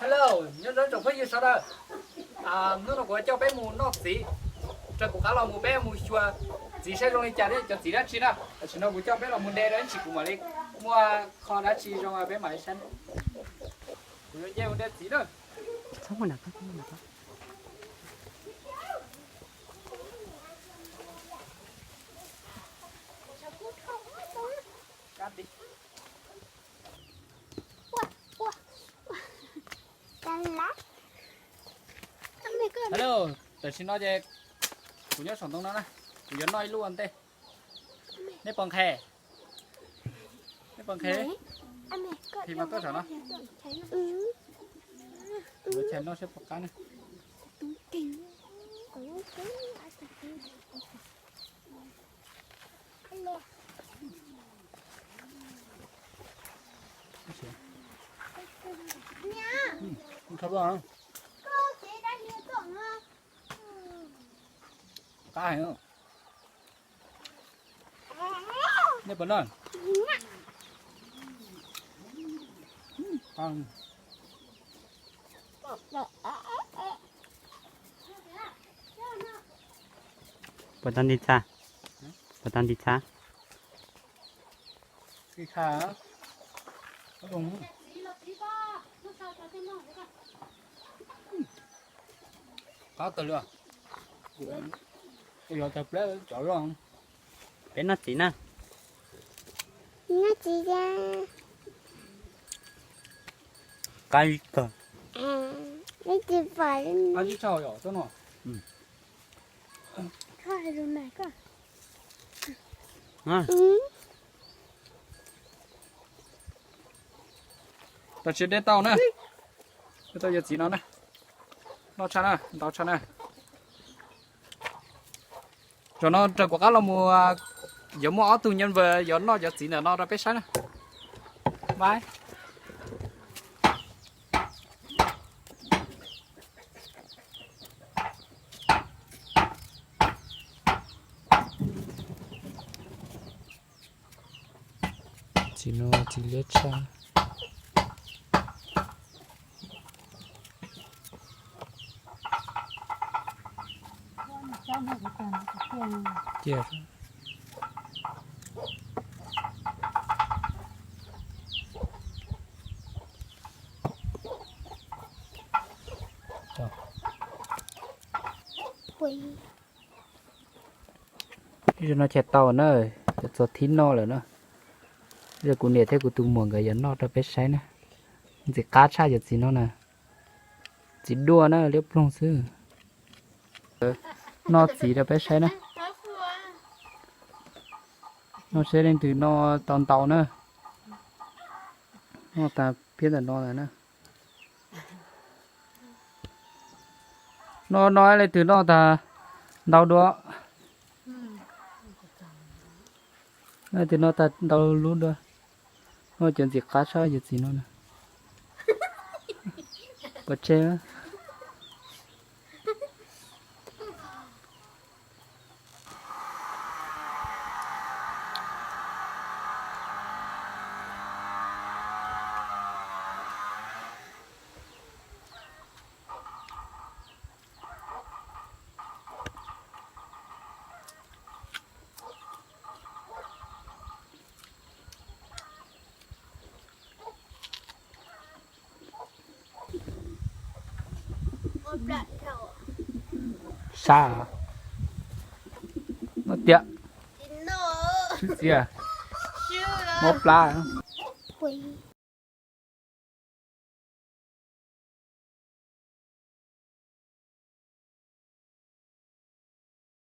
Hello, nyob zoo tsoom phooj ywg sawv daws. Hnub no kuv coj peb mus noj txiv. Raws kuv qab los mus peb mus xyuas txiv saib zoo li cas thiab cov txiv dab tsi na. Tam sim no kuv coj peb los mus de dab tsi kuv mam li muaj qho dab tsi zoo peb mam li saib. Kuv yuav nce mus de txiv na. Hello, tam sim no ces kuv nyob saum ntoo no na, kuv yuav noj ib lub ua ntej. Nej puas nqhis? Nej puas nqhis? Nqhis mas tuaj saum no. Kuv yuav chais noj seb puas qab na. Qab heev. Nej puas noj? Puas tau nti txha? Puas tau nti txha? Qab kawg li. Yog tawg plab cov loj. Peb noj txiv na. Noj txiv. Qab kawg. Qab tsis tshaj yom tuaj no. Tam sim de tau na, de tau yog txiv no na, noj tshaj na, ntau tshaj na. Zaum no raws kuv qab los mus, yuav muaj ob tug nyob vwm yuav noj cov txiv ntawm no rau peb saib na. Bye. Txiv no txiv liab tshaj. Cia. Ib zaug no chais tau na, cov txuas thib noj lawm na. Ib zaug kuv niam thiab kuv tus muam nkawd yuav noj rau peb saib na. Ntxim qab tshaj cov txiv no na. Txiv duaj na, liab ploog xwb. Noj txiv rau peb saib na. Noj seb leej twg noj tau ntau na. Noj tag phiab ntawm no lawm na. Noj noj leej twg noj tag ntau dua. Leej twg noj tag ntau lub dua. Noj cov ntxim qab tshaj cov txiv no na. Pov tseg. Sab. Noj tiag. Swb txiv. Mob plab.